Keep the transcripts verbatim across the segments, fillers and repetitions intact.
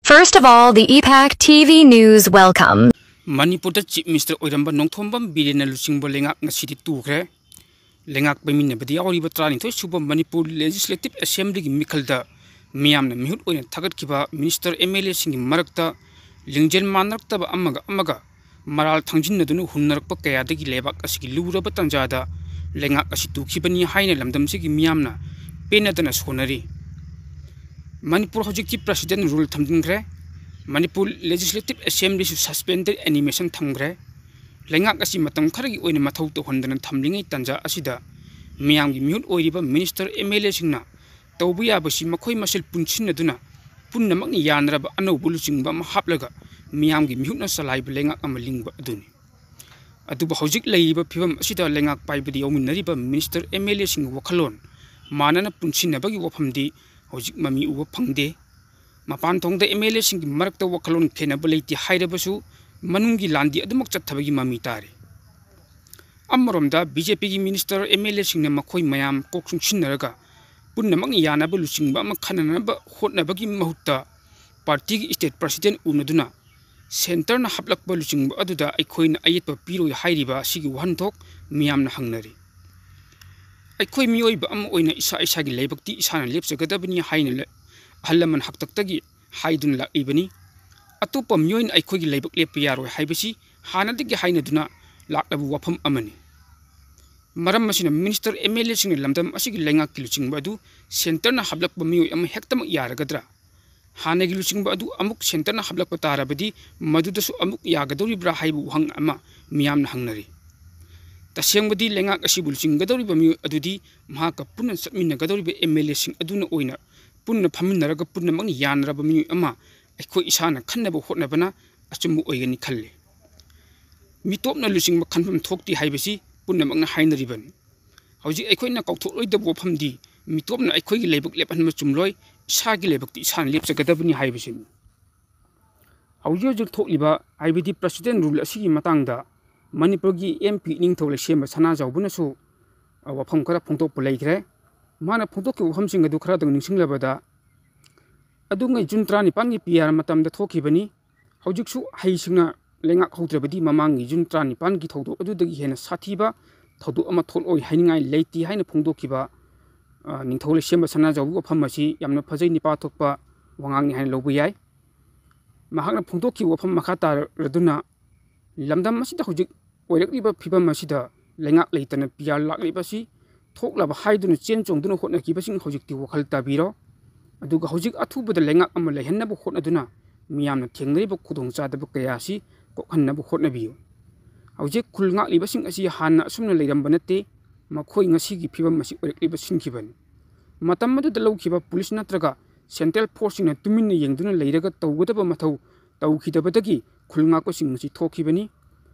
First of all, the E PAC T V News welcome. ꯃꯅꯤꯄꯨꯔꯗ chief minister ꯑꯣꯏꯔꯝꯕ ꯅꯣꯡꯊꯣꯝꯕꯝ ꯕꯤꯔꯦꯟꯅ ꯂꯨꯆꯤꯡꯕ ꯂꯩꯉꯥꯛ ꯉꯁꯤꯗꯤ ꯇꯨꯈ꯭ꯔꯦ꯫ ꯂꯩꯉꯥꯛ ꯄꯥꯏꯃꯤꯟꯅꯕꯗ ꯌꯥꯎꯔꯤꯕ ꯇꯔꯥꯅꯤꯊꯣꯏ ꯁꯨꯕ ꯃꯅꯤꯄꯨꯔ ꯂꯦꯖꯤꯁꯂꯦꯇꯤꯚ ꯑꯦꯁꯦꯝꯕ꯭ꯂꯤꯒꯤ ꯃꯤꯈꯜꯗ ꯃꯤꯌꯥꯝꯅ ꯃꯤꯍꯨꯠ ꯑꯣꯏꯅ ꯊꯥꯒꯠꯈꯤꯕ ꯃꯤꯅꯤꯁꯇꯔ, ꯑꯦꯝ ꯑꯦꯜ ꯑꯦꯁꯤꯡꯒꯤ ꯃꯔꯛꯇ ꯂꯤꯡꯖꯦꯜ ꯃꯥꯟꯅꯔꯛꯇꯕ ꯑꯃꯒ ꯑꯃꯒ ꯃꯔꯥꯜ ꯊꯥꯡꯖꯤꯟꯅꯗꯨꯅ ꯍꯨꯟꯅꯔꯛꯄ ꯀꯌꯥꯗꯒꯤ ꯂꯩꯕꯥꯛ ꯑꯁꯤꯒꯤ ꯂꯨꯔꯕ ꯇꯥꯟꯖꯥꯗ ꯂꯩꯉꯥꯛ ꯑꯁꯤ ꯇꯨꯈꯤꯕꯅꯤ ꯍꯥꯏꯅ ꯂꯝꯗꯝꯁꯤꯒꯤ ꯃꯤꯌꯥꯝꯅ ꯄꯦꯟꯅꯗꯅ ꯁꯣꯟꯅꯔꯤ꯫ ꯃꯅꯤꯄꯨꯔ ꯍꯧꯖꯤꯛꯇꯤ ꯄ꯭ꯔꯁꯤꯗꯦꯟ ꯔꯨꯜ ꯊꯝꯖꯤꯟꯈ꯭ꯔꯦ꯫ ꯃꯅꯤꯄꯨꯔ ꯂꯦꯖꯤꯁꯂꯦꯇꯤꯚ ꯑꯦꯁꯦꯝꯕ꯭ꯂꯤꯁꯨ ꯁꯁꯄꯦꯟꯗꯦꯗ ꯑꯦꯅꯤꯃꯦꯁꯟ ꯊꯝꯈ꯭ꯔꯦ꯫ ꯂꯩꯉꯥꯛ ꯑꯁꯤ ꯃꯇꯝ ꯈꯔꯒꯤ ꯑꯣꯏꯅ ꯃꯊꯧ ꯇꯧꯍꯟꯗꯅ ꯊꯝꯂꯤꯉꯩ ꯇꯥꯟꯖꯥ ꯑꯁꯤꯗ ꯃꯤꯌꯥꯝꯒꯤ ꯃꯤꯍꯨꯠ ꯑꯣꯏꯔꯤꯕ ꯃꯤꯅꯤꯁꯇꯔ, ꯑꯦꯝ ꯑꯦꯜ ꯑꯦꯁꯤꯡꯅ ꯇꯧꯕ ꯌꯥꯕꯁꯤ ꯃꯈꯣꯏ ꯃꯁꯦꯜ ꯄꯨꯟꯁꯤꯟꯅꯗꯨꯅ ꯄꯨꯝꯅꯃꯛꯅ ꯌꯥꯅꯔꯕ ꯑꯅꯧꯕ ꯂꯨꯆꯤꯡꯕ ꯑꯃ ꯍꯥꯞꯂꯒ ꯃꯤꯌꯥꯝꯒꯤ ꯃꯤꯍꯨꯠꯅ ꯆꯂꯥꯏꯕ ꯂꯩꯉꯥꯛ ꯑꯃ ꯂꯤꯡꯕ ꯑꯗꯨꯅꯤ꯫ ꯑꯗꯨꯕꯨ ꯍꯧꯖꯤꯛ ꯂꯩꯔꯤꯕ ꯐꯤꯕꯝ ꯑꯁꯤꯗ ꯂꯩꯉꯥꯛ ꯄꯥꯏꯕꯗ ꯌꯥꯎꯃꯤꯟꯅꯔꯤꯕ ꯃꯤꯅꯤꯁꯇꯔ, ꯑꯦꯝ ꯑꯦꯜ ꯑꯦꯁꯤꯡꯒꯤ ꯋꯥꯈꯜꯂꯣꯟ ꯃꯥꯟꯅꯅ ꯄꯨꯟꯁꯤꯟꯅꯕꯒꯤ ꯋꯥꯐꯝꯗꯤ ꯍꯧꯖꯤꯛ ꯃꯃꯤ ꯎꯕ ꯐꯪꯗꯦ꯫ ꯃꯄꯥꯟ ꯊꯣꯡꯗ ꯑꯦꯝ ꯑꯦꯜ ꯑꯦꯁꯤꯡꯒꯤ ꯃꯔꯛꯇ ꯋꯥꯈꯜꯂꯣꯟ ꯈꯦꯠꯅꯕ ꯂꯩꯇꯦ ꯍꯥꯏꯔꯕꯁꯨ ꯃꯅꯨꯡꯒꯤ ꯂꯥꯟꯗꯤ ꯑꯗꯨꯃꯛ ꯆꯠꯊꯕꯒꯤ ꯃꯃꯤ ꯇꯥꯔꯤ꯫ ꯑꯃꯔꯣꯝꯗ ꯕꯤ ꯖꯦ ꯄꯤꯒꯤ ꯃꯤꯅꯤꯁꯇꯔ, ꯑꯦꯝ ꯑꯦꯜ ꯑꯦꯁꯤꯡꯅ ꯃꯈꯣꯏ ꯃꯌꯥꯝ ꯀꯣꯛ ꯆꯨꯡꯁꯤꯟꯅꯔꯒ ꯄꯨꯝꯅꯃꯛꯅ ꯌꯥꯅꯕ ꯂꯨꯆꯤꯡꯕ ꯑꯃ ꯈꯟꯅꯅꯕ ꯍꯣꯠꯅꯕꯒꯤ ꯃꯍꯨꯠꯇ ꯄꯥꯔꯇꯤꯒꯤ ꯁ꯭ꯇꯦꯠ ꯄ꯭ꯔꯁꯤꯗꯦꯟ ꯎꯅꯗꯨꯅ ꯁꯦꯟꯇꯔꯅ ꯍꯥꯞꯂꯛꯄ ꯂꯨꯆꯤꯡꯕ ꯑꯗꯨꯗ ꯑꯩꯈꯣꯏꯅ ꯑꯌꯦꯠꯄ ꯄꯤꯔꯣꯏ ꯍꯥꯏꯔꯤꯕ ꯑꯁꯤꯒꯤ ꯋꯥꯍꯟꯊꯣꯛ ꯃꯤꯌꯥꯝꯅ ꯍꯪꯅꯔꯤ꯫ ꯑꯩꯈꯣꯏ ꯃꯤꯑꯣꯏꯕ ꯑꯃ ꯑꯣꯏꯅ ꯏꯁꯥ ꯏꯁꯥꯒꯤ ꯂꯥꯏꯕꯛꯇꯤ ꯏꯁꯥꯅ ꯂꯦꯞꯆꯒꯗꯕꯅꯤ ꯍꯥꯏꯅ ꯂ-, ꯑꯍꯜ ꯂꯃꯟ ꯍꯥꯛꯇꯛꯇꯒꯤ ꯍꯥꯏꯗꯨꯅ ꯂꯥꯛꯂꯤꯕꯅꯤ꯫ ꯑꯇꯣꯞꯄ ꯃꯤꯑꯣꯏꯅ ꯑꯩꯈꯣꯏꯒꯤ ꯂꯥꯏꯕꯛ ꯂꯦꯞꯄ ꯌꯥꯔꯣꯏ ꯍꯥꯏꯕꯁꯤ ꯍꯥꯟꯅꯗꯒꯤ ꯍꯥꯏꯅꯗꯨꯅ ꯂꯥꯛꯂꯕ ꯋꯥꯐꯝ ꯑꯃꯅꯤ꯫ ꯃꯔꯝ ꯑꯁꯤꯅ ꯃꯤꯅꯤꯁꯇꯔ, ꯑꯦꯝ ꯑꯦꯜ ꯑꯦꯁꯤꯡꯅ ꯂꯝꯗꯝ ꯑꯁꯤꯒꯤ ꯂꯩꯉꯥꯛꯀꯤ ꯂꯨꯆꯤꯡꯕ ꯑꯗꯨ ꯁꯦꯟꯇꯔꯅ ꯍꯥꯞꯂꯛꯄ ꯃꯤꯑꯣꯏ ꯑꯃ ꯍꯦꯛꯇꯃꯛ ꯌꯥꯔꯒꯗ꯭ꯔꯥ? ꯍꯥꯟꯅꯒꯤ ꯂꯨꯆꯤꯡꯕ ꯑꯗꯨ ꯑꯃꯨꯛ ꯁꯦꯟꯇꯔꯅ ꯍꯥꯞꯂꯛꯄ ꯇꯥꯔꯕꯗꯤ ꯃꯗꯨꯗꯁꯨ ꯑꯃꯨꯛ ꯌꯥꯒꯗꯧꯔꯤꯕ꯭ꯔꯥ ꯍꯥꯏꯕ ꯋꯥꯍꯪ ꯑꯃ ꯃꯤꯌꯥꯝꯅ ꯍꯪꯅꯔꯤ꯫ ꯇꯁꯦꯡꯕꯗꯤ ꯂꯩꯉꯥꯛ ꯑꯁꯤꯕꯨ ꯂꯨꯆꯤꯡꯒꯗꯧꯔꯤꯕ ꯃꯤꯑꯣꯏ ꯑꯗꯨꯗꯤ ꯃꯍꯥꯛꯀ ꯄꯨꯟꯅ ꯆꯠꯃꯤꯟꯅꯒꯗꯧꯔꯤꯕ ꯑꯦꯝ ꯑꯦꯜ ꯑꯦꯁꯤꯡ ꯑꯗꯨꯅ ꯑꯣꯏꯅ ꯄꯨꯟꯅ ꯐꯝꯃꯤꯟꯅꯔꯒ ꯄꯨꯝꯅꯃꯛꯅ ꯌꯥꯅꯔꯕ ꯃꯤꯑꯣꯏ ꯑꯃ ꯑꯩꯈꯣꯏ ꯏꯁꯥꯅ ꯈꯟꯅꯕ ꯍꯣꯠꯅꯕꯅ ꯑꯆꯨꯝꯕ ꯑꯣꯏꯒꯅꯤ ꯈꯜꯂꯤ꯫ ꯃꯤꯇꯣꯞꯅ ꯂꯨꯆꯤꯡꯕ ꯈꯟꯐꯝ ꯊꯣꯛꯇꯦ ꯍꯥꯏꯕꯁꯤ ꯄꯨꯝꯅꯃꯛꯅ ꯍꯥꯏꯅꯔꯤꯕꯅꯤ꯫ ꯍꯧꯖꯤꯛ ꯑꯩꯈꯣꯏꯅ ꯀꯥꯎꯊꯣꯛꯂꯣꯏꯗꯕ ꯋꯥꯐꯝꯗꯤ ꯃꯤꯇꯣꯞꯅ ꯑꯩꯈꯣꯏꯒꯤ ꯂꯥꯏꯕꯛ ꯂꯦꯞꯍꯟꯕ ꯆꯨꯝꯂꯣꯏ, ꯏꯁꯥꯒꯤ ꯂꯥꯏꯕꯛꯇꯤ ꯏꯁꯥꯅ ꯂꯦꯞꯆꯒꯗꯕꯅꯤ ꯍꯥꯏꯕꯁꯤꯅꯤ꯫ ꯍꯧꯖꯤꯛ ꯍꯧꯖꯤꯛ ꯊꯣꯛꯂꯤꯕ ꯍꯥꯏꯕꯗꯤ ꯄ꯭ꯔꯁꯤꯗꯦꯟ ꯔꯨꯜ ꯑꯁꯤꯒꯤ ꯃꯇꯥꯡꯗ ꯃꯅꯤꯄꯨꯔꯒꯤ ꯑꯦꯝ ꯄꯤ ꯏꯅꯤꯡꯊꯧ ꯂꯩꯁꯦꯝꯕ ꯁꯅꯥꯖꯥꯎꯕꯅꯁꯨ, ꯑ, ꯋꯥꯐꯝ ꯈꯔ ꯐꯣꯡꯗꯣꯛꯄ ꯂꯩꯈ꯭ꯔꯦ꯫ ꯃꯥꯅ ꯐꯣꯡꯗꯣꯛꯈꯤꯕ ꯋꯥꯐꯝꯁꯤꯡ ꯑꯗꯨ ꯈꯔꯗꯪ ꯅꯤꯡꯁꯤꯡꯂꯕꯗ, ꯑꯗꯨꯉꯩ ꯖꯨꯟ ꯇꯔꯥꯅꯤꯄꯥꯟꯒꯤ ꯄꯤ ꯑꯥꯔ ꯃꯇꯝꯗ ꯊꯣꯛꯈꯤꯕꯅꯤ꯫ ꯍꯧꯖꯤꯛꯁꯨ ꯍꯩꯁꯤꯡꯅ ꯂꯩꯉꯥꯛ ꯍꯧꯗ꯭ꯔꯕꯗꯤ ꯃꯃꯥꯡꯒꯤ ꯖꯨꯟ ꯇꯔꯥꯅꯤꯄꯥꯟꯒꯤ ꯊꯧꯗꯣꯛ ꯑꯗꯨꯗꯒꯤ ꯍꯦꯟꯅ ꯁꯥꯊꯤꯕ ꯊꯧꯗꯣꯛ ꯑꯃ ꯊꯣꯛꯂꯣꯏ ꯍꯥꯏꯅꯤꯡꯉꯥꯏ ꯂꯩꯇꯦ ꯍꯥꯏꯅ ꯐꯣꯡꯗꯣꯛꯈꯤꯕ, ꯑ, ꯅꯤꯡꯊꯧ ꯂꯩꯁꯦꯝꯕ ꯁꯅꯥꯖꯥꯎꯕꯒꯤ ꯋꯥꯐꯝ ꯑꯁꯤ ꯌꯥꯝꯅ ꯐꯖꯩ, ꯅꯤꯄꯥ ꯊꯣꯛꯄ ꯋꯥꯉꯥꯡꯅꯤ ꯍꯥꯏꯅ ꯂꯧꯕ ꯌꯥꯏ꯫ ꯃꯍꯥꯛꯅ ꯐꯣꯡꯗꯣꯛꯈꯤꯕ ꯋꯥꯐꯝ ꯃꯈꯥ ꯇꯥꯔꯗꯨꯅ, ꯂꯝꯗꯝ ꯑꯁꯤꯗ ꯍꯧꯖꯤꯛ ꯑꯣꯏꯔꯛꯂꯤꯕ ꯐꯤꯕꯝ ꯑꯁꯤꯗ ꯂꯩꯉꯥꯛ ꯂꯩꯇꯅ ꯄꯤ ꯑꯥꯔ ꯂꯥꯛꯂꯤꯕ ꯑꯁꯤ ꯊꯣꯛꯂꯕ ꯍꯥꯏꯗꯨꯅ ꯆꯦꯟ ꯆꯣꯡꯗꯨꯅ ꯍꯣꯠꯅꯈꯤꯕꯁꯤꯡ ꯍꯧꯖꯤꯛꯇꯤ ꯋꯥꯈꯜ ꯇꯥꯕꯤꯔꯣ꯫ ꯑꯗꯨꯒ ꯍꯧꯖꯤꯛ ꯑꯊꯨꯕꯗ ꯂꯩꯉꯥꯛ ꯑꯃ ꯂꯩꯍꯟꯅꯕ ꯍꯣꯠꯅꯗꯨꯅ ꯃꯤꯌꯥꯝꯅ ꯊꯦꯡꯅꯔꯤꯕ ꯈꯨꯗꯣꯡꯆꯥꯗꯕ ꯀꯌꯥ ꯑꯁꯤ ꯀꯣꯛꯍꯟꯅꯕ ꯍꯣꯠꯅꯕꯤꯌꯨ꯫ ꯍꯧꯖꯤꯛ ꯈꯨꯜ ꯉꯥꯛꯂꯤꯕꯁꯤꯡ ꯑꯁꯤ ꯍꯥꯟꯅ ꯑꯁꯨꯝꯅ ꯂꯩꯔꯝꯕ ꯅꯠꯇꯦ꯫ ꯃꯈꯣꯏ ꯉꯁꯤꯒꯤ ꯐꯤꯕꯝ ꯑꯁꯤ ꯑꯣꯏꯔꯛꯂꯤꯕ ꯁꯤꯟꯈꯤꯕꯅꯤ꯫ ꯃꯇꯝ ꯑꯗꯨꯗ ꯂꯧꯈꯤꯕ ꯄꯨꯂꯤꯁ ꯅꯠꯇ꯭ꯔꯒ ꯁꯦꯟꯇ꯭ꯔꯦꯜ ꯐꯣꯔꯁꯁꯤꯡꯅ ꯇꯨꯃꯤꯟꯅ ꯌꯦꯡꯗꯨꯅ ꯂꯩꯔꯒ ꯇꯧꯒꯗꯕ ꯃꯊꯧ ꯇꯧꯈꯤꯗꯕꯗꯒꯤ ꯈꯨꯜ ꯉꯥꯛꯄꯁꯤꯡ ꯑꯁꯤ ꯊꯣꯛꯈꯤꯕꯅꯤ꯫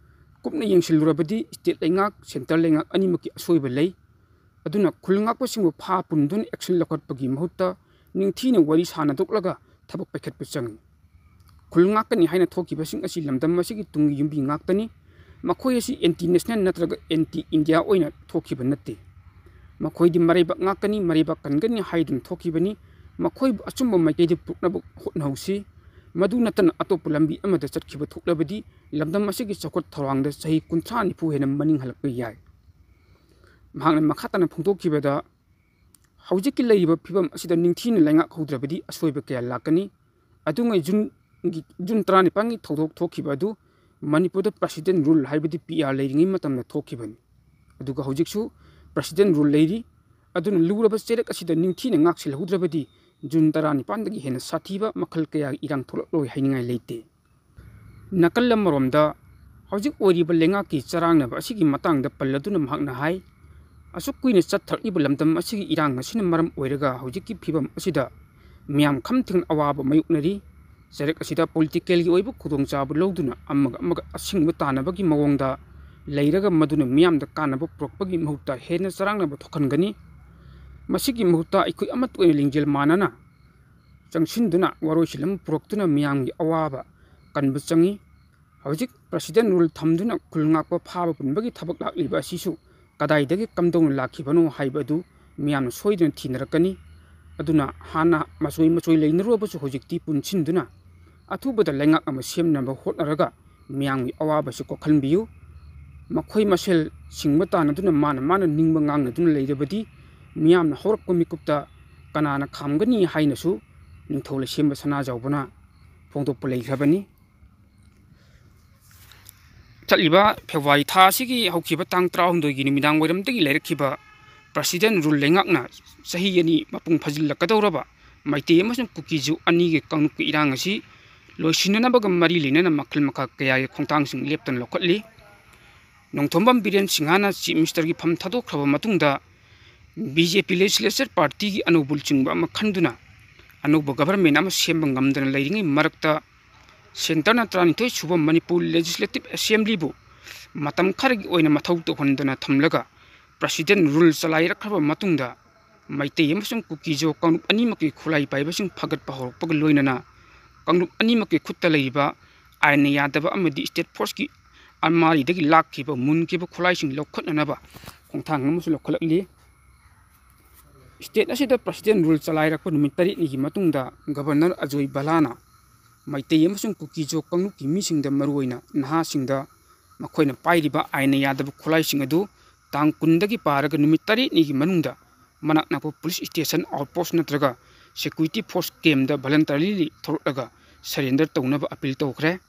ꯀꯨꯞꯅ ꯌꯦꯡꯁꯤꯜꯂꯨꯔꯕꯗꯤ ꯁ꯭ꯇꯦꯠ ꯂꯩꯉꯥꯛ, ꯁꯦꯟꯇ꯭ꯔꯦꯜ ꯂꯩꯉꯥꯛ ꯑꯅꯤꯃꯛꯀꯤ ꯑꯁꯣꯏꯕ ꯂꯩ꯫ ꯑꯗꯨꯅ ꯈꯨꯜ ꯉꯥꯛꯄꯁꯤꯡꯕꯨ ꯐꯥ ꯄꯨꯟꯗꯨꯅ ꯑꯦꯛꯁꯟ ꯂꯧꯈꯠꯄꯒꯤ ꯃꯍꯨꯠꯇ ꯅꯤꯡꯊꯤꯅ ꯋꯥꯔꯤ ꯁꯥꯟꯅꯗꯣꯛꯂꯒ ꯊꯕꯛ ꯄꯥꯏꯈꯠꯄ ꯆꯪꯏ꯫ ꯈꯨꯜ ꯉꯥꯛꯀꯅꯤ ꯍꯥꯏꯅ ꯊꯣꯛꯈꯤꯕꯁꯤꯡ ꯑꯁꯤ ꯂꯝꯗꯝ ꯑꯁꯤꯒꯤ ꯇꯨꯡꯒꯤ ꯌꯨꯝꯕꯤ ꯉꯥꯛꯇꯅꯤ꯫ ꯃꯈꯣꯏ ꯑꯁꯤ ꯑꯦꯟꯇꯤ ꯅꯦꯁꯅꯦꯜ ꯅꯠꯇ꯭ꯔꯒ ꯑꯦꯟꯇꯤ ꯏꯟꯗꯤꯌꯥ ꯑꯣꯏꯅ ꯊꯣꯛꯈꯤꯕ ꯅꯠꯇꯦ꯫ ꯃꯈꯣꯏꯗꯤ ꯃꯔꯩꯕꯥꯛ ꯉꯥꯛꯀꯅꯤ, ꯃꯔꯩꯕꯥꯛ ꯀꯟꯒꯅꯤ ꯍꯥꯏꯗꯨꯅ ꯊꯣꯛꯈꯤꯕꯅꯤ꯫ ꯃꯈꯣꯏꯕꯨ ꯑꯆꯨꯝꯕ ꯃꯥꯏꯀꯩꯗ ꯄꯨꯔꯛꯅꯕ ꯍꯣꯠꯅꯍꯧꯁꯤ꯫ ꯃꯗꯨ ꯅꯠꯇꯅ ꯑꯇꯣꯞꯄ ꯂꯝꯕꯤ ꯑꯃꯗ ꯆꯠꯈꯤꯕ ꯊꯣꯛꯂꯕꯗꯤ ꯂꯝꯗꯝ ꯑꯁꯤꯒꯤ ꯆꯥꯎꯈꯠ ꯊꯧꯔꯥꯡꯗ ꯆꯍꯤ ꯀꯨꯟꯊ꯭ꯔꯥ ꯅꯤꯐꯨ ꯍꯦꯟꯅ ꯃꯅꯤꯡ ꯍꯜꯂꯛꯄ ꯌꯥꯏ꯫ ꯃꯍꯥꯛꯅ ꯃꯈꯥ ꯇꯥꯅ ꯐꯣꯡꯗꯣꯛꯈꯤꯕꯗ, ꯍꯧꯖꯤꯛꯀꯤ ꯂꯩꯔꯤꯕ ꯐꯤꯕꯝ ꯑꯁꯤꯗ ꯅꯤꯡꯊꯤꯅ ꯂꯩꯉꯥꯛ ꯍꯧꯗ꯭ꯔꯕꯗꯤ ꯑꯁꯣꯏꯕ ꯀꯌꯥ ꯂꯥꯛꯀꯅꯤ꯫ ꯑꯗꯨꯉꯩ ꯖꯨꯟꯒꯤ, ꯖꯨꯟ ꯇꯔꯥꯅꯤꯄꯥꯟꯒꯤ ꯊꯧꯗꯣꯛ ꯊꯣꯛꯈꯤꯕ ꯑꯗꯨ ꯃꯅꯤꯄꯨꯔꯗ ꯄ꯭ꯔꯁꯤꯗꯦꯟ ꯔꯨꯜ ꯍꯥꯏꯕꯗꯤ ꯄꯤ ꯑꯥꯔ ꯂꯩꯔꯤꯉꯩ ꯃꯇꯝꯗ ꯊꯣꯛꯈꯤꯕꯅꯤ꯫ ꯑꯗꯨꯒ ꯍꯧꯖꯤꯛꯁꯨ ꯄ꯭ꯔꯁꯤꯗꯦꯟ ꯔꯨꯜ ꯂꯩꯔꯤ꯫ ꯑꯗꯨꯅ ꯂꯨꯔꯕ ꯆꯩꯔꯛ ꯑꯁꯤꯗ ꯅꯤꯡꯊꯤꯅ ꯉꯥꯛꯁꯤꯜꯍꯧꯗ꯭ꯔꯕꯗꯤ ꯖꯨꯟ ꯇꯔꯥꯅꯤꯄꯥꯟꯗꯒꯤ ꯍꯦꯟꯅ ꯁꯥꯊꯤꯕ ꯃꯈꯜ ꯀꯌꯥꯒꯤ ꯏꯔꯥꯡ ꯊꯣꯛꯂꯛꯂꯣꯏ ꯍꯥꯏꯅꯤꯡꯉꯥꯏ ꯂꯩꯇꯦ꯫ ꯅꯥꯀꯜ ꯑꯃꯔꯣꯝꯗ, ꯍꯧꯖꯤꯛ ꯑꯣꯏꯔꯤꯕ ꯂꯩꯉꯥꯛꯀꯤ ꯆꯔꯥꯡꯅꯕ ꯑꯁꯤꯒꯤ ꯃꯇꯥꯡꯗ ꯄꯜꯂꯗꯨꯅ ꯃꯍꯥꯛꯅ ꯍꯥꯏ, ꯑꯁꯨꯛ ꯀꯨꯏꯅ ꯆꯠꯊꯔꯛꯂꯤꯕ ꯂꯝꯗꯝ ꯑꯁꯤꯒꯤ ꯏꯔꯥꯡ ꯑꯁꯤꯅ ꯃꯔꯝ ꯑꯣꯏꯔꯒ ꯍꯧꯖꯤꯛꯀꯤ ꯐꯤꯕꯝ ꯑꯁꯤꯗ ꯃꯤꯌꯥꯝ ꯈꯝ ꯊꯦꯡꯅ ꯑꯋꯥꯕ ꯃꯥꯌꯣꯛꯅꯔꯤ꯫ ꯆꯩꯔꯛ ꯑꯁꯤꯗ ꯄꯣꯂꯤꯇꯤꯀꯦꯜꯒꯤ ꯑꯣꯏꯕ ꯈꯨꯗꯣꯡꯆꯥꯕ ꯂꯧꯗꯨꯅ ꯑꯃꯒ ꯑꯃꯒ ꯑꯁꯤꯡꯕ ꯇꯥꯟꯅꯕꯒꯤ ꯃꯑꯣꯡꯗ ꯂꯩꯔꯒ ꯃꯗꯨꯅ ꯃꯤꯌꯥꯝꯗ ꯀꯥꯟꯅꯕ ꯄꯨꯔꯛꯄꯒꯤ ꯃꯍꯨꯠꯇ ꯍꯦꯟꯅ ꯆꯔꯥꯡꯅꯕ ꯊꯣꯛꯍꯟꯒꯅꯤ꯫ ꯃꯁꯤꯒꯤ ꯃꯍꯨꯠꯇ ꯑꯩꯈꯣꯏ ꯑꯃꯠꯇ ꯑꯣꯏꯅ ꯂꯤꯡꯖꯦꯜ ꯃꯥꯟꯅꯅ ꯆꯪꯁꯤꯟꯗꯨꯅ ꯋꯥꯔꯣꯏꯁꯤꯟ ꯑꯃ ꯄꯨꯔꯛꯇꯨꯅ ꯃꯤꯌꯥꯝꯒꯤ ꯑꯋꯥꯕ ꯀꯟꯕ ꯆꯪꯏ꯫ ꯍꯧꯖꯤꯛ ꯄ꯭ꯔꯁꯤꯗꯦꯟ ꯔꯨꯜ ꯊꯝꯗꯨꯅ ꯈꯨꯜ ꯉꯥꯛꯄ ꯐꯥꯕ ꯄꯨꯟꯕꯒꯤ ꯊꯕꯛ ꯂꯥꯛꯂꯤꯕ ꯑꯁꯤꯁꯨ ꯀꯗꯥꯏꯗꯒꯤ ꯀꯝꯗꯧꯅ ꯂꯥꯛꯈꯤꯕꯅꯣ ꯍꯥꯏꯕ ꯑꯗꯨ ꯃꯤꯌꯥꯝꯅ ꯁꯣꯏꯗꯅ ꯊꯤꯅꯔꯛꯀꯅꯤ꯫ ꯑꯗꯨꯅ ꯍꯥꯟꯅ ꯃꯆꯣꯏ ꯃꯆꯣꯏ ꯂꯩꯅꯔꯨꯕꯁꯨ ꯍꯧꯖꯤꯛꯇꯤ ꯄꯨꯟꯁꯤꯟꯗꯨꯅ ꯑꯊꯨꯕꯗ ꯂꯩꯉꯥꯛ ꯑꯃ ꯁꯦꯝꯅꯕ ꯍꯣꯠꯅꯔꯒ ꯃꯤꯌꯥꯝꯒꯤ ꯑꯋꯥꯕꯁꯨ ꯀꯣꯛꯍꯟꯕꯤꯌꯨ꯫ ꯃꯈꯣꯏ ꯃꯁꯦꯜ ꯁꯤꯡꯕ ꯇꯥꯟꯅꯗꯨꯅ ꯃꯥꯅ ꯃꯥꯅ ꯅꯤꯡꯕ ꯉꯥꯡꯅꯗꯨꯅ ꯂꯩꯔꯕꯗꯤ ꯃꯤꯌꯥꯝꯅ ꯍꯧꯔꯛꯄ ꯃꯤꯀꯨꯞꯇ ꯀꯅꯥꯅ ꯈꯥꯝꯒꯅꯤ ꯍꯥꯏꯅꯁꯨ ꯅꯤꯡꯊꯧ ꯂꯩꯁꯦꯝꯕ ꯁꯅꯥꯖꯥꯎꯕꯅ ꯐꯣꯡꯗꯣꯛꯄ ꯂꯩꯈ꯭ꯔꯕꯅꯤ꯫ ꯆꯠꯂꯤꯕ ꯐꯦꯕ꯭ꯔꯨꯋꯥꯔꯤ ꯊꯥ ꯑꯁꯤꯒꯤ ꯍꯧꯈꯤꯕ ꯇꯥꯡ ꯇꯔꯥꯍꯨꯝꯗꯣꯏꯒꯤ ꯅꯨꯃꯤꯗꯥꯡ ꯋꯥꯏꯔꯝꯗꯒꯤ ꯂꯩꯔꯛꯈꯤꯕ ꯄ꯭ꯔꯁꯤꯗꯦꯟ ꯔꯨꯜ ꯂꯩꯉꯥꯛꯅ ꯆꯍꯤ ꯑꯅꯤ ꯃꯄꯨꯡ ꯐꯥꯖꯤꯜꯂꯛꯀꯗꯧꯔꯕ ꯃꯩꯇꯩ ꯑꯃꯁꯨꯡ ꯀꯨꯀꯤꯖꯨ ꯑꯅꯤꯒꯤ ꯀꯥꯡꯂꯨꯞꯀꯤ ꯏꯔꯥꯡ ꯑꯁꯤ ꯂꯣꯏꯁꯤꯟꯅꯅꯕꯒ ꯃꯔꯤ ꯂꯩꯅꯅ ꯃꯈꯜ ꯃꯈꯥ ꯀꯌꯥꯒꯤ ꯈꯣꯡꯊꯥꯡꯁꯤꯡ ꯂꯦꯞꯇꯅ ꯂꯧꯈꯠꯂꯤ꯫ ꯅꯣꯡꯊꯣꯝꯕꯝ ꯕꯤꯔꯦꯟ ꯁꯤꯡꯍꯅ ꯆꯤꯐ ꯃꯤꯅꯤꯁꯇꯔꯒꯤ ꯐꯝ ꯊꯥꯗꯣꯛꯈ꯭ꯔꯕ ꯃꯇꯨꯡꯗ ꯕꯤ ꯖꯦ ꯄꯤ ꯂꯦꯖꯤꯁꯂꯦꯆꯔ ꯄꯥꯔꯇꯤꯒꯤ ꯑꯅꯧꯕ ꯂꯨꯆꯤꯡꯕ ꯑꯃ ꯈꯟꯗꯨꯅ ꯑꯅꯧꯕ ꯒꯚꯔꯟꯃꯦꯟ ꯑꯃ ꯁꯦꯝꯕ ꯉꯝꯗꯅ ꯂꯩꯔꯤꯉꯩ ꯃꯔꯛꯇ ꯁꯦꯟꯇꯔꯅ ꯇꯔꯥꯅꯤꯊꯣꯏ ꯁꯨꯕ ꯃꯅꯤꯄꯨꯔ ꯂꯦꯖꯤꯁꯂꯦꯇꯤꯚ ꯑꯦꯁꯦꯝꯕ꯭ꯂꯤꯕꯨ ꯃꯇꯝ ꯈꯔꯒꯤ ꯑꯣꯏꯅ ꯃꯊꯧ ꯇꯧꯍꯟꯗꯅ ꯊꯝꯂꯒ ꯄ꯭ꯔꯁꯤꯗꯦꯟ ꯔꯨꯜ ꯆꯂꯥꯏꯔꯛꯈ꯭ꯔꯕ ꯃꯇꯨꯡꯗ ꯃꯩꯇꯩ ꯑꯃꯁꯨꯡ ꯀꯨꯀꯤꯖꯣ ꯀꯥꯡꯂꯨꯞ ꯑꯅꯤꯃꯛꯀꯤ ꯈꯨꯠꯂꯥꯏ ꯄꯥꯏꯕꯁꯤꯡ ꯐꯒꯠꯄ ꯍꯧꯔꯛꯄꯒ ꯂꯣꯏꯅꯅ ꯀꯥꯡꯂꯨꯞ ꯑꯅꯤꯃꯛꯀꯤ ꯈꯨꯠꯇ ꯂꯩꯔꯤꯕ ꯑꯥꯏꯟꯅ ꯌꯥꯗꯕ ꯑꯃꯗꯤ ꯁ꯭ꯇꯦꯠ ꯐꯣꯔꯁꯀꯤ ꯑꯔꯃꯥꯔꯤꯗꯒꯤ ꯂꯥꯛꯈꯤꯕ ꯃꯨꯟꯈꯤꯕ ꯈꯨꯠꯂꯥꯏꯁꯤꯡ ꯂꯧꯈꯠꯅꯅꯕ ꯈꯣꯡꯊꯥꯡ ꯑꯃꯁꯨ ꯂꯧꯈꯠꯂꯛꯂꯤ꯫ ꯁ꯭ꯇꯦꯠ ꯑꯁꯤꯗ ꯄ꯭ꯔꯁꯤꯗꯦꯟ ꯔꯨꯜ ꯆꯂꯥꯏꯔꯛꯄ ꯅꯨꯃꯤꯠ ꯇꯔꯦꯠꯅꯤꯒꯤ ꯃꯇꯨꯡꯗ ꯒꯕꯔꯅꯔ ꯑꯖꯣꯏ ꯚꯂꯥꯅ ꯃꯩꯇꯩ ꯑꯃꯁꯨꯡ ꯀꯨꯀꯤꯖꯣ ꯀꯥꯡꯂꯨꯞꯀꯤ ꯃꯤꯁꯤꯡꯗ, ꯃꯔꯨꯑꯣꯏꯅ ꯅꯍꯥꯁꯤꯡꯗ, ꯃꯈꯣꯏꯅ ꯄꯥꯏꯔꯤꯕ ꯑꯥꯏꯟꯅ ꯌꯥꯗꯕ ꯈꯨꯠꯂꯥꯏꯁꯤꯡ ꯑꯗꯨ ꯇꯥꯡ ꯀꯨꯟꯗꯒꯤ ꯄꯥꯔꯒ ꯅꯨꯃꯤꯠ ꯇꯔꯦꯠꯅꯤꯒꯤ ꯃꯅꯨꯡꯗ ꯃꯅꯥꯛ ꯅꯛꯄ ꯄꯨꯂꯤꯁ ꯁ꯭ꯇꯦꯁꯟ, ꯑꯥꯎꯠꯄꯣꯁ ꯅꯠꯇ꯭ꯔꯒ ꯁꯦꯀ꯭ꯌꯨꯔꯤꯇꯤ ꯐꯣꯔꯁ ꯀꯦꯝꯗ ꯚꯣꯂꯟꯇꯔꯤꯂꯤ ꯊꯣꯛꯂꯛꯂꯒ ꯁꯔꯦꯟꯗꯔ ꯇꯧꯅꯕ ꯑꯄꯤꯜ ꯇꯧꯈ꯭ꯔꯦ꯫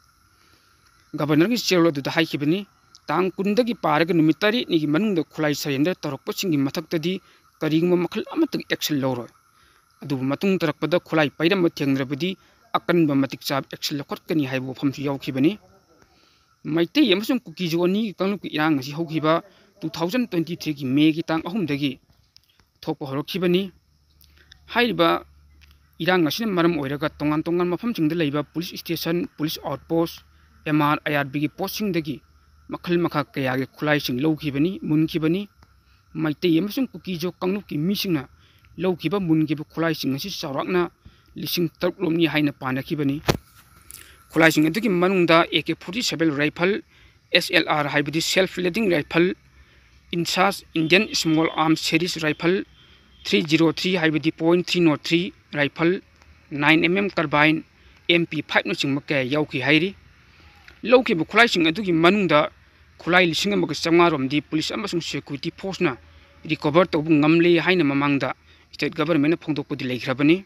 ꯒꯕꯔꯅꯔꯒꯤ ꯆꯦꯔꯣꯜ ꯑꯗꯨꯗ ꯍꯥꯏꯈꯤꯕꯅꯤ, ꯇꯥꯡ ꯀꯨꯟꯗꯒꯤ ꯄꯥꯔꯒ ꯅꯨꯃꯤꯠ ꯇꯔꯦꯠꯅꯤꯒꯤ ꯃꯅꯨꯡꯗ ꯈꯨꯠꯂꯥꯏ ꯁꯔꯦꯟꯗꯔ ꯇꯧꯔꯛꯄꯁꯤꯡꯒꯤ ꯃꯊꯛꯇꯗꯤ ꯀꯔꯤꯒꯨꯝꯕ ꯃꯈꯜ ꯑꯃꯠꯇꯒꯤ ꯑꯦꯛꯁꯟ ꯂꯧꯔꯣꯏ꯫ ꯑꯗꯨꯕꯨ ꯃꯇꯨꯡ ꯇꯥꯔꯛꯄꯗ ꯈꯨꯠꯂꯥꯏ ꯄꯥꯏꯔꯝꯕ ꯊꯦꯡꯅꯔꯕꯗꯤ ꯑꯀꯟꯕ ꯃꯇꯤꯛ ꯆꯥꯕ ꯑꯦꯛꯁꯟ ꯂꯧꯈꯠꯀꯅꯤ ꯍꯥꯏꯕ ꯋꯥꯐꯝꯁꯨ ꯌꯥꯎꯈꯤꯕꯅꯤ꯫ ꯃꯩꯇꯩ ꯑꯃꯁꯨꯡ ꯀꯨꯀꯤꯖꯨ ꯑꯅꯤꯒꯤ ꯀꯥꯡꯂꯨꯞꯀꯤ ꯏꯔꯥꯡ ꯑꯁꯤ ꯍꯧꯈꯤꯕ two thousand twenty threeꯒꯤ Mayꯒꯤ ꯇꯥꯡ ꯑꯍꯨꯝꯗꯒꯤ ꯊꯣꯛꯄ ꯍꯧꯔꯛꯈꯤꯕꯅꯤ꯫ ꯍꯥꯏꯔꯤꯕ ꯏꯔꯥꯡ ꯑꯁꯤꯅ ꯃꯔꯝ ꯑꯣꯏꯔꯒ ꯇꯣꯉꯥꯟ ꯇꯣꯉꯥꯟꯕ ꯃꯐꯝꯁꯤꯡꯗ ꯂꯩꯕ police station, police outpost, M R, I R ꯕꯤꯒꯤ ꯄꯣꯁꯁꯤꯡꯗꯒꯤ ꯃꯈꯜ ꯃꯈꯥ ꯀꯌꯥꯒꯤ ꯈꯨꯠꯂꯥꯏꯁꯤꯡ ꯂꯧꯈꯤꯕꯅꯤ, ꯃꯨꯟꯈꯤꯕꯅꯤ꯫ ꯃꯩꯇꯩ ꯑꯃꯁꯨꯡ ꯀꯨꯀꯤꯖꯣ ꯀꯥꯡꯂꯨꯞꯀꯤ ꯃꯤꯁꯤꯡꯅ ꯂꯧꯈꯤꯕ ꯃꯨꯟꯈꯤꯕ ꯈꯨꯠꯂꯥꯏꯁꯤꯡ ꯑꯁꯤ ꯆꯥꯎꯔꯥꯛꯅ ꯂꯤꯁꯤꯡ ꯇꯔꯨꯛ ꯂꯣꯝꯅꯤ ꯍꯥꯏꯅ ꯄꯥꯅꯈꯤꯕꯅꯤ꯫ ꯈꯨꯠꯂꯥꯏꯁꯤꯡ ꯑꯗꯨꯒꯤ ꯃꯅꯨꯡꯗ A K forty seven rifle, S L R ꯍꯥꯏꯕꯗꯤ self loading rifle, INSAS, Indian small arm series rifle, three zero three, ꯍꯥꯏꯕꯗꯤ point three zero three rifle, nine M M carbine, M P five ꯅꯆꯤꯡꯕ ꯀꯌꯥ ꯌꯥꯎꯈꯤ ꯍꯥꯏꯔꯤ꯫ ꯂꯧꯈꯤꯕ ꯈꯨꯠꯂꯥꯏꯁꯤꯡ ꯑꯗꯨꯒꯤ ꯃꯅꯨꯡꯗ ꯈꯨꯠꯂꯥꯏ ꯂꯤꯁꯤꯡ ꯑꯃꯒ ꯆꯥꯝꯃꯉꯥ ꯔꯣꯝꯗꯤ ꯄꯨꯂꯤꯁ ꯑꯃꯁꯨꯡ security force ꯅ recover ꯇꯧꯕ ꯉꯝꯂꯦ ꯍꯥꯏꯅ ꯃꯃꯥꯡꯗ state government ꯅ ꯐꯣꯡꯗꯣꯛꯄꯗꯤ ꯂꯩꯈ꯭ꯔꯕꯅꯤ꯫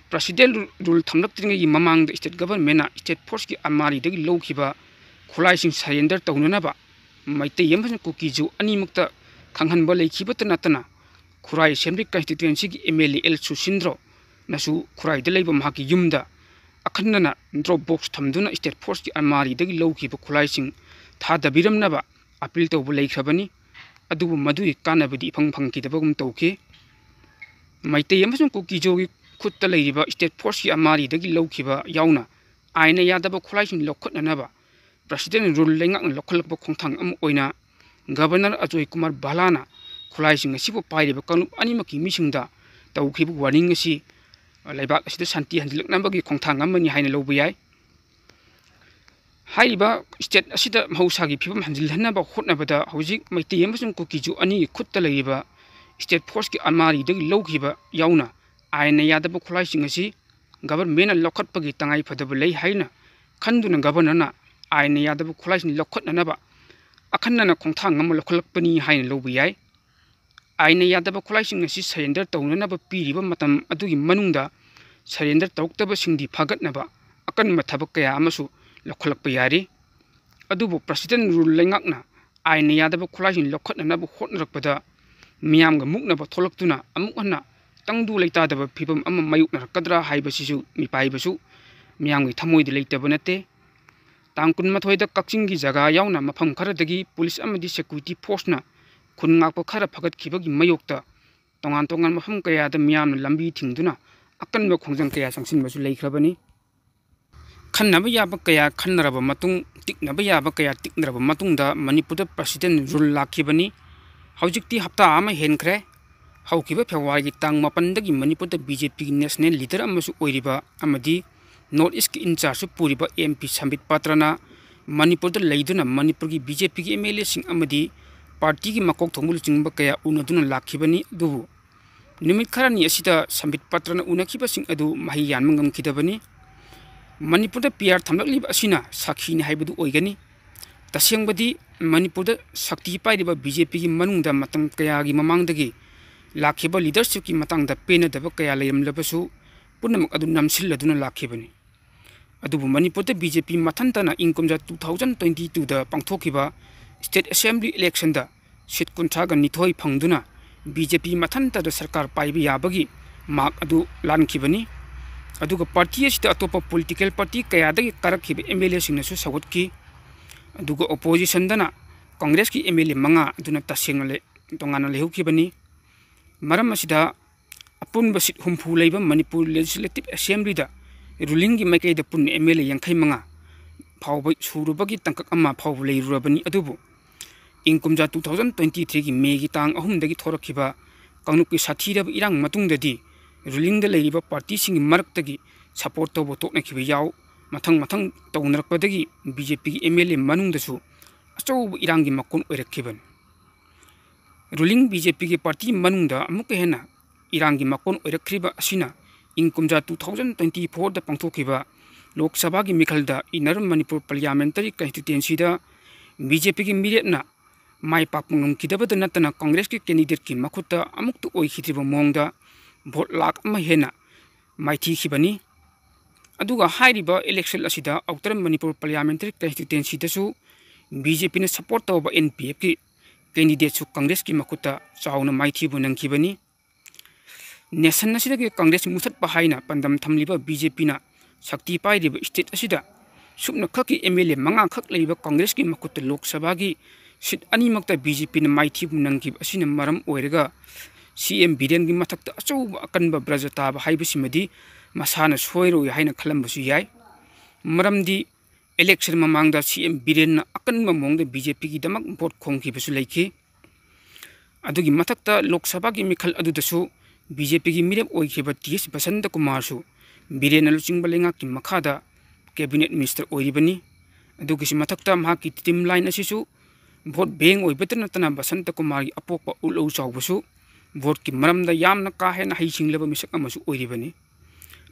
President rule ꯊꯝꯂꯛꯇ꯭ꯔꯤꯉꯩꯒꯤ ꯃꯃꯥꯡꯗ state government ꯅ state force ꯀꯤ armoury ꯗꯒꯤ ꯂꯧꯈꯤꯕ ꯈꯨꯠꯂꯥꯏꯁꯤꯡ surrender ꯇꯧꯅꯅꯕ ꯃꯩꯇꯩ ꯑꯃꯁꯨꯡ ꯀꯨꯀꯤꯁꯨ ꯑꯅꯤꯃꯛꯇ ꯈꯪꯍꯟꯕ ꯂꯩꯈꯤꯕꯇ ꯅꯠꯇꯅ, ꯈꯨꯔꯥꯏ Assembly Constituency ꯒꯤ M L A L ꯁꯨꯁꯤꯟꯗ꯭ꯔꯣ ꯅꯁꯨ ꯈꯨꯔꯥꯏꯗ ꯂꯩꯕ ꯃꯍꯥꯛꯀꯤ ꯌꯨꯝꯗ ꯑꯈꯟꯅꯅ drop box ꯊꯝꯗꯨꯅ state force ꯀꯤ armoury ꯗꯒꯤ ꯂꯧꯈꯤꯕ ꯈꯨꯠꯂꯥꯏꯁꯤꯡ ꯊꯥꯗꯕꯤꯔꯝꯅꯕ appeal ꯇꯧꯕ ꯂꯩꯈ꯭ꯔꯕꯅꯤ꯫ ꯑꯗꯨꯕꯨ ꯃꯗꯨꯒꯤ ꯀꯥꯟꯅꯕꯗꯤ ꯏꯐꯪ ꯐꯪꯈꯤꯗꯕꯒꯨꯝ ꯇꯧꯈꯤ꯫ ꯃꯩꯇꯩ ꯑꯃꯁꯨꯡ ꯀꯨꯀꯤꯖꯣꯒꯤ ꯈꯨꯠꯇ ꯂꯩꯔꯤꯕ state force ꯀꯤ armoury ꯗꯒꯤ ꯂꯧꯈꯤꯕ ꯌꯥꯎꯅ ꯑꯥꯏꯟꯅ ꯌꯥꯗꯕ ꯈꯨꯠꯂꯥꯏꯁꯤꯡ ꯂꯧꯈꯠꯅꯅꯕ President rule ꯂꯩꯉꯥꯛꯅ ꯂꯧꯈꯠꯂꯛꯄ ꯈꯣꯡꯊꯥꯡ ꯑꯃ ꯑꯣꯏꯅ Governor ꯑꯖꯣꯏ ꯀꯨꯃꯥꯔ ꯚꯥꯂꯥꯅ ꯈꯨꯠꯂꯥꯏꯁꯤꯡ ꯑꯁꯤꯕꯨ ꯄꯥꯏꯔꯤꯕ ꯀꯥꯡꯂꯨꯞ ꯑꯅꯤꯃꯛꯀꯤ ꯃꯤꯁꯤꯡꯗ ꯇꯧꯈꯤꯕ warning ꯑꯁꯤ ꯂꯩꯕꯥꯛ ꯑꯁꯤꯗ ꯁꯥꯟꯇꯤ ꯍꯟꯖꯤꯜꯂꯛꯅꯕꯒꯤ ꯈꯣꯡꯊꯥꯡ ꯑꯃꯅꯤ ꯍꯥꯏꯅ ꯂꯧꯕ ꯌꯥꯏ꯫ ꯍꯥꯏꯔꯤꯕ state ꯑꯁꯤꯗ ꯃꯍꯧꯁꯥꯒꯤ ꯐꯤꯕꯝ ꯍꯟꯖꯤꯜꯍꯟꯅꯕ ꯍꯣꯠꯅꯕꯗ ꯍꯧꯖꯤꯛ ꯃꯩꯇꯩ ꯑꯃꯁꯨꯡ ꯀꯨꯀꯤꯖꯨ ꯑꯅꯤꯒꯤ ꯈꯨꯠꯇ ꯂꯩꯔꯤꯕ state force ꯀꯤ armoury ꯗꯒꯤ ꯂꯧꯈꯤꯕ ꯌꯥꯎꯅ ꯑꯥꯏꯟꯅ ꯌꯥꯗꯕ ꯈꯨꯠꯂꯥꯏꯁꯤꯡ ꯑꯁꯤ Government ꯅ ꯂꯧꯈꯠꯄꯒꯤ ꯇꯉꯥꯏ ꯐꯗꯕ ꯂꯩ ꯍꯥꯏꯅ ꯈꯟꯗꯨꯅ Governor ꯅ ꯑꯥꯏꯟꯅ ꯌꯥꯗꯕ ꯈꯨꯠꯂꯥꯏꯁꯤꯡ ꯂꯧꯈꯠꯅꯅꯕ ꯑꯈꯟꯅꯅ ꯈꯣꯡꯊꯥꯡ ꯑꯃ ꯂꯧꯈꯠꯂꯛꯄꯅꯤ ꯍꯥꯏꯅ ꯂꯧꯕ ꯌꯥꯏ꯫ ꯑꯥꯏꯟꯅ ꯌꯥꯗꯕ ꯈꯨꯠꯂꯥꯏꯁꯤꯡ ꯑꯁꯤ surrender ꯇꯧꯅꯅꯕ ꯄꯤꯔꯤꯕ ꯃꯇꯝ ꯑꯗꯨꯒꯤ ꯃꯅꯨꯡꯗ surrender ꯇꯧꯔꯛꯇꯕꯁꯤꯡꯗꯤ ꯐꯥꯒꯠꯅꯕ ꯑꯀꯟꯕ ꯊꯕꯛ ꯀꯌꯥ ꯑꯃꯁꯨ ꯂꯧꯈꯠꯂꯛꯄ ꯌꯥꯔꯤ꯫ ꯑꯗꯨꯕꯨ President rule ꯂꯩꯉꯥꯛꯅ ꯑꯥꯏꯟꯅ ꯌꯥꯗꯕ ꯈꯨꯠꯂꯥꯏꯁꯤꯡ ꯂꯧꯈꯠꯅꯅꯕ ꯍꯣꯠꯅꯔꯛꯄꯗ ꯃꯤꯌꯥꯝꯒ ꯃꯨꯛꯅꯕ ꯊꯣꯛꯂꯛꯇꯨꯅ ꯑꯃꯨꯛ ꯍꯟꯅ ꯇꯪꯗꯨ ꯂꯩꯇꯥꯗꯕ ꯐꯤꯕꯝ ꯑꯃ ꯃꯥꯌꯣꯛꯅꯔꯛꯀꯗ꯭ꯔꯥ ꯍꯥꯏꯕꯁꯤꯁꯨ ꯃꯤꯄꯥꯏꯕꯁꯨ ꯃꯤꯌꯥꯝꯒꯤ ꯊꯃꯣꯏꯗ ꯂꯩꯇꯕ ꯅꯠꯇꯦ꯫ ꯇꯥꯡ ꯀꯨꯟꯃꯥꯊꯣꯏꯗ ꯀꯛꯆꯤꯡꯒꯤ ꯖꯒꯥ ꯌꯥꯎꯅ ꯃꯐꯝ ꯈꯔꯗꯒꯤ ꯄꯨꯂꯤꯁ ꯑꯃꯗꯤ security force ꯅ ꯈꯨꯟ ꯉꯥꯛꯄ ꯈꯔ ꯐꯒꯠꯈꯤꯕꯒꯤ ꯃꯥꯌꯣꯛꯇ ꯇꯣꯉꯥꯟ ꯇꯣꯉꯥꯟꯕ ꯃꯐꯝ ꯀꯌꯥꯗ ꯃꯤꯌꯥꯝꯅ ꯂꯝꯕꯤ ꯊꯤꯡꯗꯨꯅ ꯑꯀꯟꯕ ꯈꯣꯡꯖꯪ ꯀꯌꯥ ꯆꯪꯁꯤꯟꯕꯁꯨ ꯂꯩꯈ꯭ꯔꯕꯅꯤ꯫ ꯈꯟꯅꯕ ꯌꯥꯕ ꯀꯌꯥ ꯈꯟꯅꯔꯕ ꯃꯇꯨꯡ, ꯇꯤꯛꯅꯕ ꯌꯥꯕ ꯀꯌꯥ ꯇꯤꯛꯅꯔꯕ ꯃꯇꯨꯡꯗ ꯃꯅꯤꯄꯨꯔꯗ President rule ꯂꯥꯛꯈꯤꯕꯅꯤ꯫ ꯍꯧꯖꯤꯛꯇꯤ ꯍꯞꯇꯥ ꯑꯃ ꯍꯦꯟꯈ꯭ꯔꯦ꯫ ꯍꯧꯈꯤꯕ February ꯒꯤ ꯇꯥꯡ ꯃꯥꯄꯟꯗꯒꯤ ꯃꯅꯤꯄꯨꯔꯗ B J P ꯒꯤ national leader ꯑꯃꯁꯨ ꯑꯣꯏꯔꯤꯕ ꯑꯃꯗꯤ North East ꯀꯤ in charge ꯁꯨ ꯄꯨꯔꯤꯕ M P ꯁꯝꯕꯤꯠ ꯄꯥꯇ꯭ꯔꯅ ꯃꯅꯤꯄꯨꯔꯗ ꯂꯩꯗꯨꯅ ꯃꯅꯤꯄꯨꯔꯒꯤ B J P ꯒꯤ M L A ꯁꯤꯡ ꯑꯃꯗꯤ party ꯒꯤ ꯃꯀꯣꯛ ꯊꯣꯡꯕ ꯂꯨꯆꯤꯡꯕ ꯀꯌꯥ ꯎꯅꯗꯨꯅ ꯂꯥꯛꯈꯤꯕꯅꯤ꯫ ꯑꯗꯨꯕꯨ ꯅꯨꯃꯤꯠ ꯈꯔꯅꯤ ꯑꯁꯤꯗ ꯁꯝꯕꯤꯠ ꯄꯇ꯭ꯔꯅ ꯎꯅꯈꯤꯕꯁꯤꯡ ꯑꯗꯨ ꯃꯍꯩ ꯌꯥꯟꯕ ꯉꯝꯈꯤꯗꯕꯅꯤ꯫ ꯃꯅꯤꯄꯨꯔꯗ ꯄꯤ ꯑꯥꯔ ꯊꯝꯂꯛꯂꯤꯕ ꯑꯁꯤꯅ ꯁꯥꯈꯤꯅꯤ ꯍꯥꯏꯕꯗꯨ ꯑꯣꯏꯒꯅꯤ꯫ ꯇꯁꯦꯡꯕꯗꯤ ꯃꯅꯤꯄꯨꯔꯗ ꯁꯛꯇꯤ ꯄꯥꯏꯔꯤꯕ ꯕꯤ ꯖꯦ ꯄꯤꯒꯤ ꯃꯅꯨꯡꯗ ꯃꯇꯝ ꯀꯌꯥꯒꯤ ꯃꯃꯥꯡꯗꯒꯤ ꯂꯥꯛꯈꯤꯕ ꯂꯤꯗꯔꯁꯤꯞꯀꯤ ꯃꯇꯥꯡꯗ ꯄꯦꯟꯅꯗꯕ ꯀꯌꯥ ꯂꯩꯔꯝꯂꯕꯁꯨ, ꯄꯨꯝꯅꯃꯛ ꯑꯗꯨ ꯅꯝꯁꯤꯜꯂꯗꯨꯅ ꯂꯥꯛꯈꯤꯕꯅꯤ꯫ ꯑꯗꯨꯕꯨ ꯃꯅꯤꯄꯨꯔꯗ ꯕꯤ ꯖꯦ ꯄꯤ ꯃꯊꯟꯇꯅ ꯏꯪ ꯀꯨꯝꯖꯥ two thousand twenty twoꯗ ꯄꯥꯡꯊꯣꯛꯈꯤꯕ state assembly electionꯗ ꯁꯤꯠ ꯀꯨꯟꯊ꯭ꯔꯥꯒ ꯅꯤꯊꯣꯏ ꯐꯪꯗꯨꯅ ꯕꯤ ꯖꯦ ꯄꯤ ꯃꯊꯟꯇꯗ ꯁꯔꯀꯥꯔ ꯄꯥꯏꯕ ꯌꯥꯕꯒꯤ ꯃꯥꯛ ꯑꯗꯨ ꯂꯥꯟꯈꯤꯕꯅꯤ꯫ ꯑꯗꯨꯒ ꯄꯥꯔꯇꯤ ꯑꯁꯤꯗ ꯑꯇꯣꯞꯄ ꯄꯣꯂꯤꯇꯤꯀꯦꯜ ꯄꯥꯔꯇꯤ ꯀꯌꯥꯗꯒꯤ ꯀꯥꯔꯛꯈꯤꯕ ꯑꯦꯝ ꯑꯦꯜ ꯑꯦꯁꯤꯡꯅꯁꯨ ꯁꯧꯒꯠꯈꯤ꯫ ꯑꯗꯨꯒ ꯑꯣꯄꯣꯖꯤꯁꯟꯗꯅ ꯀꯪꯒ꯭ꯔꯦꯁꯀꯤ ꯑꯦꯝ ꯑꯦꯜ ꯑꯦ ꯃꯉꯥ ꯑꯗꯨꯅ ꯇꯁꯦꯡꯅ ꯂꯩ-, ꯇꯣꯉꯥꯟꯅ ꯂꯩꯍꯧꯈꯤꯕꯅꯤ꯫ ꯃꯔꯝ ꯑꯁꯤꯗ ꯑꯄꯨꯟꯕ ꯁꯤꯠ ꯍꯨꯝꯐꯨ ꯂꯩꯕ ꯃꯅꯤꯄꯨꯔ ꯂꯦꯖꯤꯁꯂꯦꯇꯤꯚ ꯑꯦꯁꯦꯝꯕ꯭ꯂꯤꯗ ꯔꯨꯂꯤꯡꯒꯤ ꯃꯥꯏꯀꯩꯗ ꯄꯨꯟꯅ ꯑꯦꯝ ꯑꯦꯜ ꯑꯦ ꯌꯥꯡꯈꯩ ꯃꯉꯥ ꯐꯥꯎꯕ ꯁꯨꯔꯨꯕꯒꯤ ꯇꯥꯡꯀꯛ ꯑꯃ ꯐꯥꯎꯕ ꯂꯩꯔꯨꯔꯕꯅꯤ꯫ ꯑꯗꯨꯕꯨ ꯏꯪ ꯀꯨꯝꯖꯥ two thousand twenty threeꯒꯤ ꯃꯦꯒꯤ ꯇꯥꯡ ꯑꯍꯨꯝꯗꯒꯤ ꯊꯣꯔꯛꯈꯤꯕ ꯀꯥꯡꯂꯨꯞꯀꯤ ꯁꯥꯊꯤꯔꯕ ꯏꯔꯥꯡ ꯃꯇꯨꯡꯗꯗꯤ ꯔꯨꯂꯤꯡꯗ ꯂꯩꯔꯤꯕ ꯄꯥꯔꯇꯤꯁꯤꯡꯒꯤ ꯃꯔꯛꯇꯒꯤ ꯁꯄꯣꯔꯠ ꯇꯧꯕ ꯇꯣꯛꯅꯈꯤꯕ ꯌꯥꯎ, ꯃꯊꯪ ꯃꯊꯪ ꯇꯧꯅꯔꯛꯄꯗꯒꯤ ꯕꯤ ꯖꯦ ꯄꯤꯒꯤ ꯑꯦꯝ ꯑꯦꯜ ꯑꯦ ꯃꯅꯨꯡꯗꯁꯨ ꯑꯆꯧꯕ ꯏꯔꯥꯡꯒꯤ ꯃꯀꯣꯟ ꯑꯣꯏꯔꯛꯈꯤꯕꯅꯤ꯫ ꯔꯨꯂꯤꯡ ꯕꯤ ꯖꯦ ꯄꯤꯒꯤ ꯄꯥꯔꯇꯤ ꯃꯅꯨꯡꯗ ꯑꯃꯨꯛꯀ ꯍꯦꯟꯅ ꯏꯔꯥꯡꯒꯤ ꯃꯀꯣꯟ ꯑꯣꯏꯔꯛꯈ꯭ꯔꯤꯕ ꯑꯁꯤꯅ ꯏꯪ ꯀꯨꯝꯖꯥ two thousand twenty fourꯗ ꯄꯥꯡꯊꯣꯛꯈꯤꯕ ꯂꯣꯛ ꯁꯚꯥꯒꯤ ꯃꯤꯈꯜꯗ ꯏꯟꯅꯔ ꯃꯅꯤꯄꯨꯔ ꯄꯥꯔꯂꯤꯌꯥꯃꯦꯟꯇꯔꯤ ꯀꯟꯁꯇꯤꯇ꯭ꯋꯦꯟꯁꯤꯗ ꯕꯤ ꯖꯦ ꯄꯤꯒꯤ ꯃꯤꯔꯦꯞꯅ ꯃꯥꯏ ꯄꯥꯛꯄ ꯉꯝꯈꯤꯗꯕꯇ ꯅꯠꯇꯅ ꯀꯪꯒ꯭ꯔꯦꯁꯀꯤ ꯀꯦꯟꯗꯤꯗꯦꯠꯀꯤ ꯃꯈꯨꯠꯇ ꯑꯃꯨꯛꯇ ꯑꯣꯏꯈꯤꯗ꯭ꯔꯤꯕ ꯃꯑꯣꯡꯗ ꯚꯣꯠ ꯂꯥꯈ ꯑꯃ ꯍꯦꯟꯅ ꯃꯥꯏꯊꯤꯈꯤꯕꯅꯤ꯫ ꯑꯗꯨꯒ ꯍꯥꯏꯔꯤꯕ ꯏꯂꯦꯛꯁꯟ ꯑꯁꯤꯗ ꯑꯥꯎꯇꯔ ꯃꯅꯤꯄꯨꯔ ꯄꯥꯔꯂꯤꯌꯥꯃꯦꯟꯇꯔꯤ ꯀꯟꯁꯇꯤꯇ꯭ꯋꯦꯟꯁꯤꯗꯁꯨ ꯕꯤ ꯖꯦ ꯄꯤꯅ ꯁꯄꯣꯔꯠ ꯇꯧꯕ ꯑꯦꯟ ꯄꯤ ꯑꯦꯐꯀꯤ ꯀꯦꯟꯗꯤꯗꯦꯠꯁꯨ ꯀꯪꯒ꯭ꯔꯦꯁꯀꯤ ꯃꯈꯨꯠꯇ ꯆꯥꯎꯅ ꯃꯥꯏꯊꯤꯕ ꯅꯪꯈꯤꯕꯅꯤ꯫ ꯅꯦꯁꯟ ꯑꯁꯤꯗꯒꯤ ꯀꯪꯒ꯭ꯔꯦꯁ ꯃꯨꯊꯠꯄ ꯍꯥꯏꯅ ꯄꯥꯟꯗꯝ ꯊꯝꯂꯤꯕ ꯕꯤ ꯖꯦ ꯄꯤꯅ ꯁꯛꯇꯤ ꯄꯥꯏꯔꯤꯕ ꯁ꯭ꯇꯦꯠ ꯑꯁꯤꯗ ꯁꯨꯞꯅꯈꯛꯀꯤ ꯑꯦꯝ ꯑꯦꯜ ꯑꯦ ꯃꯉꯥꯈꯛ ꯂꯩꯕ ꯀꯪꯒ꯭ꯔꯦꯁꯀꯤ ꯃꯈꯨꯠꯇ ꯂꯣꯛ ꯁꯚꯥꯒꯤ ꯁꯤꯠ ꯑꯅꯤꯃꯛꯇ ꯕꯤ ꯖꯦ ꯄꯤꯅ ꯃꯥꯏꯊꯤꯕ ꯅꯪꯈꯤꯕ ꯑꯁꯤꯅ ꯃꯔꯝ ꯑꯣꯏꯔꯒ ꯁꯤ ꯑꯦꯝ ꯕꯤꯔꯦꯟꯒꯤ ꯃꯊꯛꯇ ꯑꯆꯧꯕ ꯑꯀꯟꯕ ꯕ꯭ꯔꯖ ꯇꯥꯕ ꯍꯥꯏꯕꯁꯤꯃꯗꯤ ꯃꯁꯥꯅ ꯁꯣꯏꯔꯣꯏ ꯍꯥꯏꯅ ꯈꯜꯂꯝꯕꯁꯨ ꯌꯥꯏ꯫ ꯃꯔꯝꯗꯤ ꯏꯂꯦꯛꯁꯟ ꯃꯃꯥꯡꯗ ꯁꯤ ꯑꯦꯝ ꯕꯤꯔꯦꯟꯅ ꯑꯀꯟꯕ ꯃꯑꯣꯡꯗ ꯕꯤ ꯖꯦ ꯄꯤꯒꯤꯗꯃꯛ ꯚꯣꯠ ꯈꯣꯝꯈꯤꯕꯁꯨ ꯂꯩꯈꯤ꯫ ꯑꯗꯨꯒꯤ ꯃꯊꯛꯇ ꯂꯣꯛ ꯁꯚꯥꯒꯤ ꯃꯤꯈꯜ ꯑꯗꯨꯗꯁꯨ ꯕꯤ ꯖꯦ ꯄꯤꯒꯤ ꯃꯤꯔꯦꯞ ꯑꯣꯏꯈꯤꯕ ꯇꯤ ꯑꯦꯁ ꯕꯁꯟꯇ ꯀꯨꯃꯥꯔꯁꯨ ꯕꯤꯔꯦꯟꯅ ꯂꯨꯆꯤꯡꯕ ꯂꯩꯉꯥꯛꯀꯤ ꯃꯈꯥꯗ ꯀꯦꯕꯤꯅꯦꯠ ꯃꯤꯅꯤꯁꯇꯔ ꯑꯣꯏꯔꯤꯕꯅꯤ꯫ ꯑꯗꯨꯒꯤꯁꯨ ꯃꯊꯛꯇ ꯃꯍꯥꯛꯀꯤ ꯇꯤꯝ ꯂꯥꯏꯟ ꯑꯁꯤꯁꯨ ꯚꯣꯠ ꯕꯦꯡ ꯑꯣꯏꯕꯇ ꯅꯠꯇꯅ ꯕꯁꯟꯇ ꯀꯨꯃꯥꯔꯒꯤ ꯑꯄꯣꯛꯄ ꯎꯠꯂꯧ ꯆꯥꯎꯕꯁꯨ ꯚꯣꯠꯀꯤ ꯃꯔꯝꯗ ꯌꯥꯝꯅ ꯀꯥ ꯍꯦꯟꯅ ꯍꯩꯁꯤꯡꯂꯕ ꯃꯤꯁꯛ ꯑꯃꯁꯨ ꯑꯣꯏꯔꯤꯕꯅꯤ꯫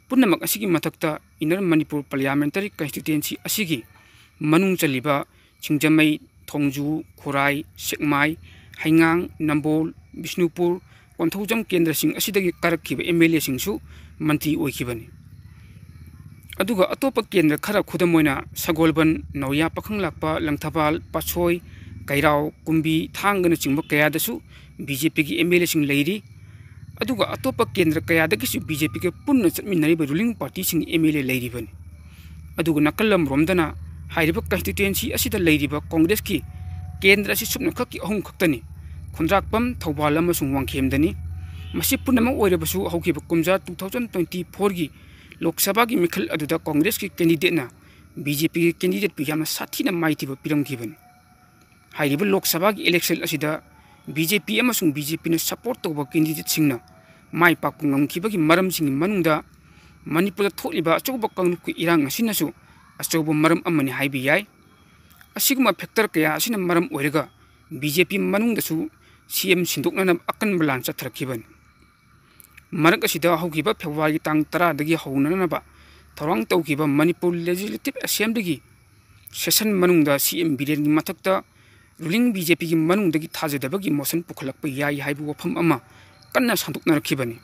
ꯄꯨꯝꯅꯃꯛ ꯑꯁꯤꯒꯤ ꯃꯊꯛꯇ Inner Manipur Parliamentary Constituency ꯑꯁꯤꯒꯤ ꯃꯅꯨꯡ ꯆꯜꯂꯤꯕ ꯁꯤꯡꯖꯃꯩ, ꯊꯣꯡꯖꯨ, ꯈꯨꯔꯥꯏ, ꯁꯦꯛꯃꯥꯏ, ꯍꯩꯉꯥꯡ, ꯅꯝꯕꯣꯜ, ꯕꯤꯁꯅꯨꯄꯨꯔ, ꯀꯣꯟꯊꯧꯖꯝ ꯀꯦꯟꯗ꯭ꯔꯁꯤꯡ ꯑꯁꯤꯗꯒꯤ ꯀꯥꯔꯛꯈꯤꯕ MLAꯁꯤꯡꯁꯨ ꯃꯟꯇ꯭ꯔꯤ ꯑꯣꯏꯈꯤꯕꯅꯤ꯫ ꯑꯗꯨꯒ ꯑꯇꯣꯞꯄ ꯀꯦꯟꯗ꯭ꯔ ꯈꯔ, ꯈꯨꯗꯝ ꯑꯣꯏꯅ ꯁꯒꯣꯜꯕꯟ, ꯅꯧꯔꯤꯌꯥ, ꯄꯥꯈꯪꯂꯥꯛꯄ, ꯂꯪꯊꯕꯥꯜ, ꯄꯥꯠꯁꯣꯏ, ꯀꯩꯔꯥꯎ, ꯀꯨꯝꯕꯤ, ꯊꯥꯡꯒꯅꯆꯤꯡꯕ ꯀꯌꯥꯗꯁꯨ BJPꯒꯤ MLAꯁꯤꯡ ꯂꯩꯔꯤ꯫ ꯑꯗꯨꯒ ꯑꯇꯣꯞꯄ ꯀꯦꯟꯗ꯭ꯔ ꯀꯌꯥꯗꯒꯤꯁꯨ BJPꯒ ꯄꯨꯟꯅ ꯆꯠꯃꯤꯟꯅꯔꯤꯕ ruling partyꯁꯤꯡꯒꯤ MLA ꯂꯩꯔꯤꯕꯅꯤ꯫ ꯑꯗꯨꯒ ꯅꯥꯀꯜ ꯑꯃꯔꯣꯝꯗꯅ ꯍꯥꯏꯔꯤꯕ constituency ꯑꯁꯤꯗ ꯂꯩꯔꯤꯕ ꯀꯣꯡꯒ꯭ꯔꯦꯁꯀꯤ ꯀꯦꯟꯗ꯭ꯔ ꯑꯁꯤ ꯁꯨꯞꯅꯈꯛꯀꯤ ꯑꯍꯨꯝ ꯈꯛꯇꯅꯤ, ꯈꯨꯟꯗ꯭ꯔꯥꯛꯄꯝ, ꯊꯧꯕꯥꯜ ꯑꯃꯁꯨꯡ ꯋꯥꯡꯈꯦꯝꯗꯅꯤ꯫ ꯃꯁꯤ ꯄꯨꯝꯅꯃꯛ ꯑꯣꯏꯔꯕꯁꯨ ꯍꯧꯈꯤꯕ ꯀꯨꯝꯖꯥ two thousand twenty fourꯒꯤ ꯂꯣꯛ ꯁꯚꯥꯒꯤ ꯃꯤꯈꯜ ꯑꯗꯨꯗ ꯀꯣꯡꯒ꯭ꯔꯦꯁꯀꯤ candidateꯅ BJPꯒꯤ candidateꯄꯨ ꯌꯥꯝꯅ ꯁꯥꯊꯤꯅ ꯃꯥꯏꯊꯤꯕ ꯄꯤꯔꯝꯈꯤꯕꯅꯤ꯫ ꯍꯥꯏꯔꯤꯕ ꯂꯣꯛ ꯁꯚꯥꯒꯤ election ꯑꯁꯤꯗ BJP ꯑꯃꯁꯨꯡ BJPꯅ support ꯇꯧꯕ candidateꯁꯤꯡꯅ ꯃꯥꯏ ꯄꯥꯛꯄ ꯉꯝꯈꯤꯕꯒꯤ ꯃꯔꯝꯁꯤꯡꯒꯤ ꯃꯅꯨꯡꯗ ꯃꯅꯤꯄꯨꯔꯗ ꯊꯣꯛꯂꯤꯕ ꯑꯆꯧꯕ ꯀꯥꯡꯂꯨꯞꯀꯤ ꯏꯔꯥꯡ ꯑꯁꯤꯅꯁꯨ ꯑꯆꯧꯕ ꯃꯔꯝ ꯑꯃꯅꯤ ꯍꯥꯏꯕ ꯌꯥꯏ꯫ ꯑꯁꯤꯒꯨꯝꯕ factor ꯀꯌꯥ ꯑꯁꯤꯅ ꯃꯔꯝ ꯑꯣꯏꯔꯒ BJP ꯃꯅꯨꯡꯗꯁꯨ CM ꯁꯤꯟꯗꯣꯛꯅꯅꯕ ꯑꯀꯟꯕ ꯂꯥꯟ ꯆꯠꯊꯔꯛꯈꯤꯕꯅꯤ꯫ ꯃꯔꯛ ꯑꯁꯤꯗ ꯍꯧꯈꯤꯕ Februaryꯒꯤ ꯇꯥꯡ ꯇꯔꯥꯗꯒꯤ ꯍꯧꯅꯅꯕ ꯊꯧꯔꯥꯡ ꯇꯧꯈꯤꯕ ꯃꯅꯤꯄꯨꯔ Legislative Assemblyꯒꯤ session ꯃꯅꯨꯡꯗ CM ꯕꯤꯔꯦꯟꯒꯤ ꯃꯊꯛꯇ ruling BJPꯒꯤ ꯃꯅꯨꯡꯗꯒꯤ ꯊꯥꯖꯗꯕꯒꯤ motion ꯄꯨꯈꯠꯂꯛꯄ ꯌꯥꯏ ꯍꯥꯏꯕ ꯋꯥꯐꯝ ꯑꯃ ꯀꯟꯅ ꯁꯟꯗꯣꯛꯅꯔꯛꯈꯤꯕꯅꯤ꯫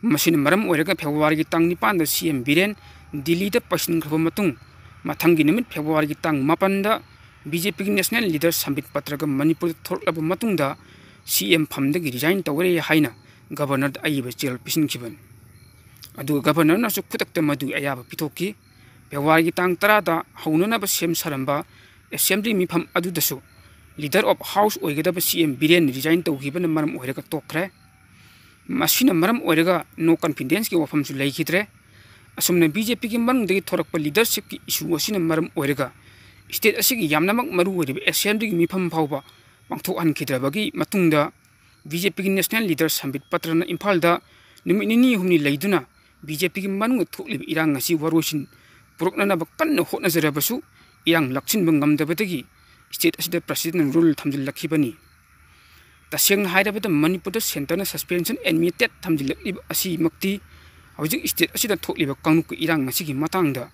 ꯃꯁꯤꯅ ꯃꯔꯝ ꯑꯣꯏꯔꯒ Februaryꯒꯤ ꯇꯥꯡ ꯅꯤꯄꯥꯟꯗ CM ꯕꯤꯔꯦꯟ ꯗꯤꯜꯂꯤꯗ ꯄꯥꯏꯁꯤꯟꯈ꯭ꯔꯕ ꯃꯇꯨꯡ, ꯃꯊꯪꯒꯤ ꯅꯨꯃꯤꯠ Februaryꯒꯤ ꯇꯥꯡ ꯃꯥꯄꯟꯗ BJPꯒꯤ national leader ꯁꯝꯕꯤꯠ ꯄꯇ꯭ꯔꯒ ꯃꯅꯤꯄꯨꯔꯗ ꯊꯣꯔꯛꯂꯕ ꯃꯇꯨꯡꯗ CM ꯐꯝꯗꯒꯤ resign ꯇꯧꯔꯦ ꯍꯥꯏꯅ governorꯗ ꯑꯏꯕ ꯆꯦꯔꯣꯜ ꯄꯤꯁꯤꯟꯈꯤꯕꯅꯤ꯫ ꯑꯗꯨꯒ governorꯅꯁꯨ ꯈꯨꯗꯛꯇ ꯃꯗꯨꯒꯤ ꯑꯌꯥꯕ ꯄꯤꯊꯣꯛꯈꯤ꯫ Februaryꯒꯤ ꯇꯥꯡ ꯇꯔꯥꯗ ꯍꯧꯅꯅꯕ ꯁꯦꯝ ꯁꯥꯔꯝꯕ assembly ꯃꯤꯐꯝ ꯑꯗꯨꯗꯁꯨ leader of house ꯑꯣꯏꯒꯗꯕ CM ꯕꯤꯔꯦꯟ resign ꯇꯧꯈꯤꯕꯅ ꯃꯔꯝ ꯑꯣꯏꯔꯒ ꯇꯣꯛꯈ꯭ꯔꯦ꯫ ꯃꯁꯤꯅ ꯃꯔꯝ ꯑꯣꯏꯔꯒ no confidenceꯀꯤ ꯋꯥꯐꯝꯁꯨ ꯂꯩꯈꯤꯗ꯭ꯔꯦ꯫ ꯑꯁꯨꯝꯅ BJPꯒꯤ ꯃꯅꯨꯡꯗꯒꯤ ꯊꯣꯔꯛꯄ leadershipꯀꯤ issue ꯑꯁꯤꯅ ꯃꯔꯝ ꯑꯣꯏꯔꯒ state ꯑꯁꯤꯒꯤ ꯌꯥꯝꯅꯃꯛ ꯃꯔꯨ ꯑꯣꯏꯔꯤꯕ assemblyꯒꯤ ꯃꯤꯐꯝ ꯐꯥꯎꯕ ꯄꯥꯡꯊꯣꯛꯍꯟꯈꯤꯗ꯭ꯔꯕꯒꯤ ꯃꯇꯨꯡꯗ BJPꯒꯤ national leader ꯁꯝꯕꯤꯠ ꯄꯇ꯭ꯔꯅ ꯏꯝꯐꯥꯜꯗ ꯅꯨꯃꯤꯠ ꯅꯤꯅꯤ ꯍꯨꯝꯅꯤ ꯂꯩꯗꯨꯅ BJPꯒꯤ ꯃꯅꯨꯡꯗ ꯊꯣꯛꯂꯤꯕ ꯏꯔꯥꯡ ꯑꯁꯤ ꯋꯥꯔꯣꯏꯁꯤꯟ ꯄꯨꯔꯛꯅꯅꯕ ꯀꯟꯅ ꯍꯣꯠꯅꯖꯔꯕꯁꯨ ꯏꯔꯥꯡ ꯂꯥꯛꯁꯤꯟꯕ ꯉꯝꯗꯕꯗꯒꯤ state ꯑꯁꯤꯗ president rule ꯊꯝꯖꯤꯜꯂꯛꯈꯤꯕꯅꯤ꯫ ꯇꯁꯦꯡꯅ ꯍꯥꯏꯔꯕꯗ ꯃꯅꯤꯄꯨꯔꯗ centreꯅ suspension animated ꯊꯝꯖꯤꯜꯂꯛꯂꯤꯕ ꯑꯁꯤꯃꯛꯇꯤ ꯍꯧꯖꯤꯛ state ꯑꯁꯤꯗ ꯊꯣꯛꯂꯤꯕ ꯀꯥꯡꯂꯨꯞꯀꯤ ꯏꯔꯥꯡ ꯑꯁꯤꯒꯤ ꯃꯇꯥꯡꯗ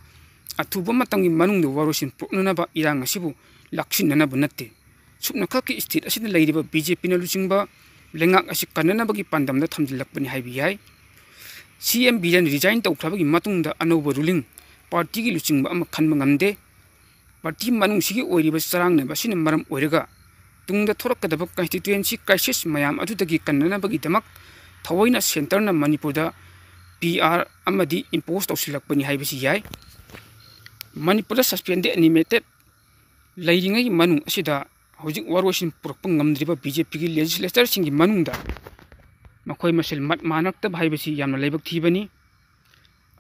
ꯑꯊꯨꯕ ꯃꯇꯝꯒꯤ ꯃꯅꯨꯡꯗ ꯋꯥꯔꯣꯏꯁꯤꯟ ꯄꯨꯔꯛꯅꯅꯕ ꯏꯔꯥꯡ ꯑꯁꯤꯕꯨ ꯂꯥꯛꯁꯤꯟꯅꯅꯕ ꯅꯠꯇꯦ꯫ ꯁꯨꯞꯅꯈꯛꯀꯤ state ꯑꯁꯤꯗ ꯂꯩꯔꯤꯕ BJPꯅ ꯂꯨꯆꯤꯡꯕ ꯂꯩꯉꯥꯛ ꯑꯁꯤ ꯀꯟꯅꯅꯕꯒꯤ ꯄꯥꯟꯗꯝꯗ ꯊꯝꯖꯤꯜꯂꯛꯄꯅꯤ ꯍꯥꯏꯕ ꯌꯥꯏ꯫ CM ꯕꯤꯔꯦꯟ resign ꯇꯧꯈ꯭ꯔꯕꯒꯤ ꯃꯇꯨꯡꯗ ꯑꯅꯧꯕ ruling partyꯒꯤ ꯂꯨꯆꯤꯡꯕ ꯑꯃ ꯈꯟꯕ ꯉꯝꯗꯦ꯫ Party ꯃꯅꯨꯡꯁꯤꯒꯤ ꯑꯣꯏꯔꯤꯕ ꯆꯔꯥꯡꯅꯕ ꯑꯁꯤꯅ ꯃꯔꯝ ꯑꯣꯏꯔꯒ ꯇꯨꯡꯗ ꯊꯣꯔꯛꯀꯗꯕ constituency crisis ꯃꯌꯥꯝ ꯑꯗꯨꯗꯒꯤ ꯀꯟꯅꯅꯕꯒꯤꯗꯃꯛ ꯊꯑꯣꯏꯅ centreꯅ ꯃꯅꯤꯄꯨꯔꯗ PR ꯑꯃꯗꯤ impose ꯇꯧꯁꯤꯜꯂꯛꯄꯅꯤ ꯍꯥꯏꯕꯁꯤ ꯌꯥꯏ꯫ ꯃꯅꯤꯄꯨꯔꯗ suspended animated ꯂꯩꯔꯤꯉꯩꯒꯤ ꯃꯅꯨꯡ ꯑꯁꯤꯗ ꯍꯧꯖꯤꯛ ꯋꯥꯔꯣꯏꯁꯤꯟ ꯄꯨꯔꯛꯄ ꯉꯝꯗ꯭ꯔꯤꯕ BJPꯒꯤ legislatorꯁꯤꯡꯒꯤ ꯃꯅꯨꯡꯗ ꯃꯈꯣꯏ ꯃꯁꯦꯜ ꯃꯠ ꯃꯥꯟꯅꯔꯛꯇꯕ ꯍꯥꯏꯕꯁꯤ ꯌꯥꯝꯅ ꯂꯥꯏꯕꯛ ꯊꯤꯕꯅꯤ꯫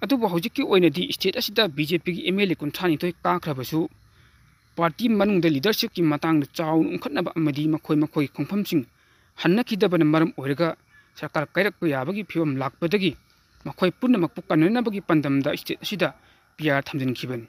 ꯑꯗꯨꯕꯨ ꯍꯧꯖꯤꯛꯀꯤ ꯑꯣꯏꯅꯗꯤ state ꯑꯁꯤꯗ BJPꯒꯤ MLA ꯀꯨꯟꯊ꯭ꯔꯥ ꯅꯤꯊꯣꯏ ꯀꯥꯈ꯭ꯔꯕꯁꯨ party ꯃꯅꯨꯡꯗ leadershipꯀꯤ ꯃꯇꯥꯡꯗ ꯆꯥꯎꯅ ꯎꯪꯈꯠꯅꯕ ꯑꯃꯗꯤ ꯃꯈꯣꯏ ꯃꯈꯣꯏꯒꯤ ꯈꯣꯡꯐꯝꯁꯤꯡ ꯍꯟꯅꯈꯤꯗꯕꯅ ꯃꯔꯝ ꯑꯣꯏꯔꯒ ꯁꯔꯀꯥꯔ ꯀꯥꯏꯔꯛꯄ ꯌꯥꯕꯒꯤ ꯐꯤꯕꯝ ꯂꯥꯛꯄꯗꯒꯤ ꯃꯈꯣꯏ ꯄꯨꯝꯅꯃꯛꯄꯨ ꯀꯟꯅꯅꯕꯒꯤ ꯄꯥꯟꯗꯝꯗ state ꯑꯁꯤꯗ PR ꯊꯝꯖꯤꯟꯈꯤꯕꯅꯤ꯫